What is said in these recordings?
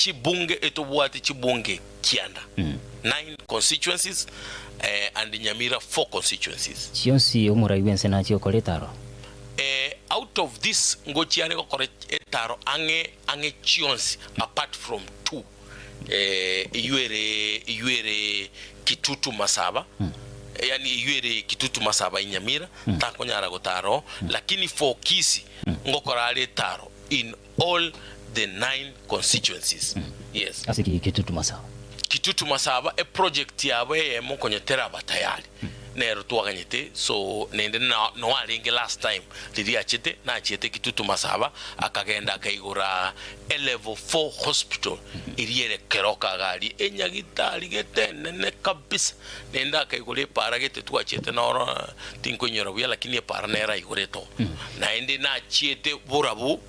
Chibunge etobwate chibunge kianda, nine constituencies, and Nyamira four constituencies. Chionsi omorai bw'ense nachie gokora etaro. Out of this ngochia are gokora etaro ang'e ang'e chionsi apart from two, eywo ere eywo ere Kitutu Masaba, yaani eywo ere Kitutu Masaba in Nyamira takonyara gotara oo, lakini for Kisii ngokora are etaro in all the nine constituencies yes. Ase ki Kitutu Masaba? Kitutu Masaba eproject yabo eyemo konya teraba tayari nero twaganyete so naende no arenge last time riria achete nachiete Kitutu Masaba akagenda akaigora e level four hospital eria ere Keroka iga aria enyagitari gete enene kabisa naende akaigora epara gete twachiete noro tinkoinyora buya lakini epara nere aigorete oo naende nachiete borabu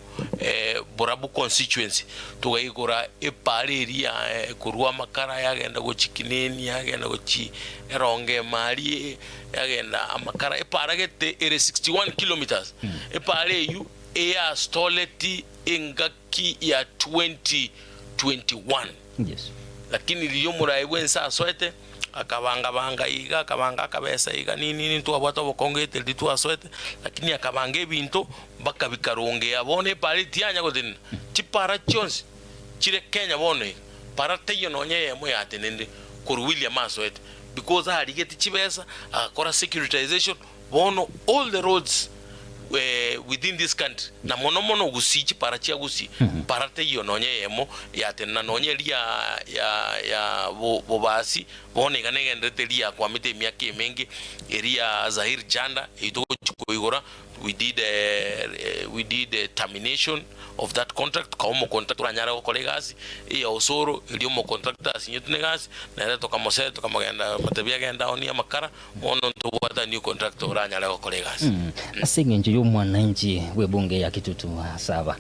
Borabu constituency togaigora epara eria korwa amakara yagenda gochia Kineni yagenda gochia Erongo Emari yagenda amakara epara gete ere 61 kilometres epara eywo eyastoleti engaki ya 2021. Yes. Lakini riria omoraai bw'ense asoete, akabanga-banga iga, akabanga akabesa iga, nini nini, ntwabwate obokongo gete riria twasoete, lakini akabanga ebinto mpaka bikarongea. Bono epara tiyanya gotenena, chipara chionsi chire Kenya bono iga, para teiyo nonya eyemo yatenenire korwa William asoete, because arigeti chibesa, agakora securitization, Bono all the roads within this country na mono mono Gusii chipara chia Gusii para teiyo nonya eyemo yatenena nonya eria ya ya Bobasi bono iga negenderete eria yakwamete emiaka emenge eria ya Zahir Janda eyio togochi koigora we did we did a termination of that contract tokaa omocontractor oranyare gokora egasi eya Osoro eria omocontractor asinyetwe na egasi nere tokamosee tokamogenda tokamotebia agende aonie amakara Bono ntobwate a new contractor oranyare gokora egasi. Ase engencho y'omwananchi bw'ebunge ya Kitutu Masaba,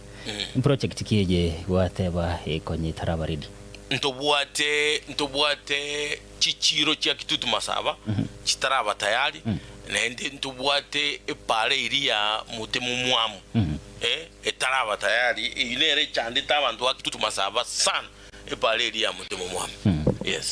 project ki eye gwateba ekonye etaraba ready? Ntobwate ntobwate chichiiro chia Kitutu Masaba chitaraba tayari, naende ntobwate epara eria ya Motemomwamu etaraba tayari, eyio nere echandete abanto ba Kitutu Masaba sana, epara eria ya Motemomwamu, yes.